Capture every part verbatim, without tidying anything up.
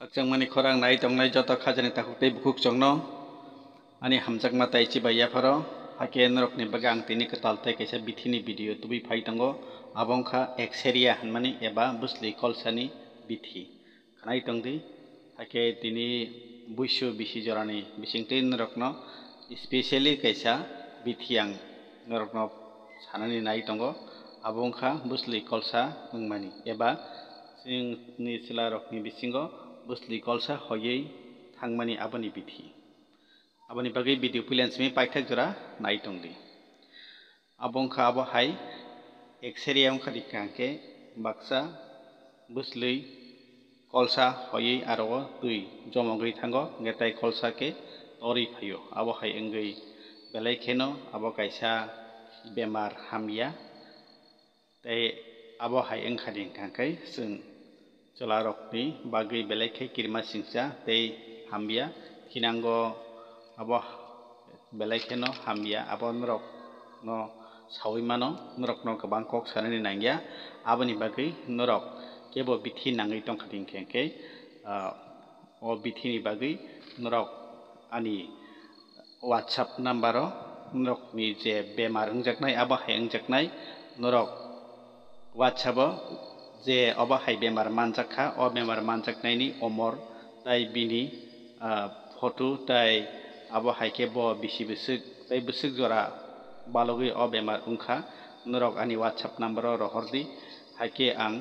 Khakchangmani khorang nai tongnai joto khajani takhuk tei bukhuk chongno ani hamjakma tei chibai yapharo. Hakhe norokni bagwi ang tini kwtal tei kaisa bithini video tubui phai tongo. Abo wngkha Exeria hwnmani eba bwsli kolsani bithi. Khwnai tongdi. Hakhe tini buisu bisi jorani bisingtwi norokno specially kaisa bithi ang norokno sanani nai tongo. Abo wngkha bwsli kolsa wngmani eba chini chwlarokni bisingo bwsli kolsa hoiwi thangmani aboni bithi. Aboni bagwi video puilan simi paithak jora nai tongdi. Abo wngkha abo hai Exeria wngkha di kaham khe baksa bwsli kolsa hoiwi aro o twi jomogwi thango, hwnkhe tai kolsa khe torwi phaio. Abo hai wngwi belai kheno abo kaisa bemar hamya. Tei abo hai wngkha di hwnkha khe chwng chwlarokni bagwi belai khe kirima singcha tei hamya thinango. Abo belai kheno hamya, abo norokno saui mano, norokno kwbang kok sanani nangya. Aboni bagwi norok kebo bithi nangwi tongkha di hwnkhe, ah, o bithini bagwi norok ani WhatsApp number-o norokni je bemar wngjaknai, abo hai wngjaknai, norok WhatsApp-o je obo hai bemar manjak kha, o bemar manjaknaini omor tai bini, ah, photo tai abo hai khe bo bisi bwswk tei bwswk jora balogwi o bemar wngkha, norok ani WhatsApp number-o rohor di, hai khe ang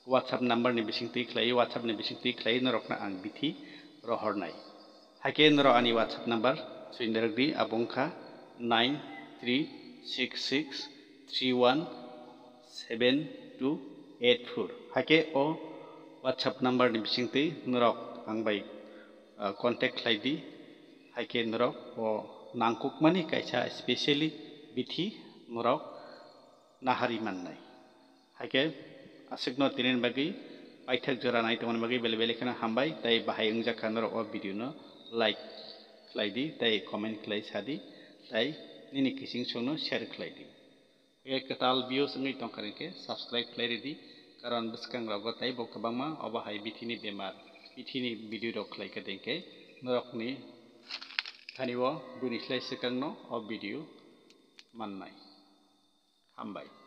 WhatsApp number ni bising twi khlai, WhatsApp ni bising twi khlai norokno ang bithi rohornai. Hakhe norok ani WhatsApp number swina rwk di, abo wngkha nine three six six three one seven two eight four. Hakhe o WhatsApp number ni bising twi norok ang bai, ah, contact khlai di. Hakhe norok o nangkukmani kaisa specially bithi norok nahari mannai. Hakhe aswkno tinini bagwi paithak jora nai tongmani bagwi belai belai kheno hambai, tei bahai wngjakha norok o video no like khlai di tei comment khlai sa di tei nini kiching songno share khlai di. Hakhe kwtal views wngwi tongkha hwnkhe subscribe khlai ridi, karon bwskangrogo teibo kwbangma obo hai bithini bemar bithini video rok khlai kha hwnkhe norokni thani o buini slai swkangno o video mannai. Hambai.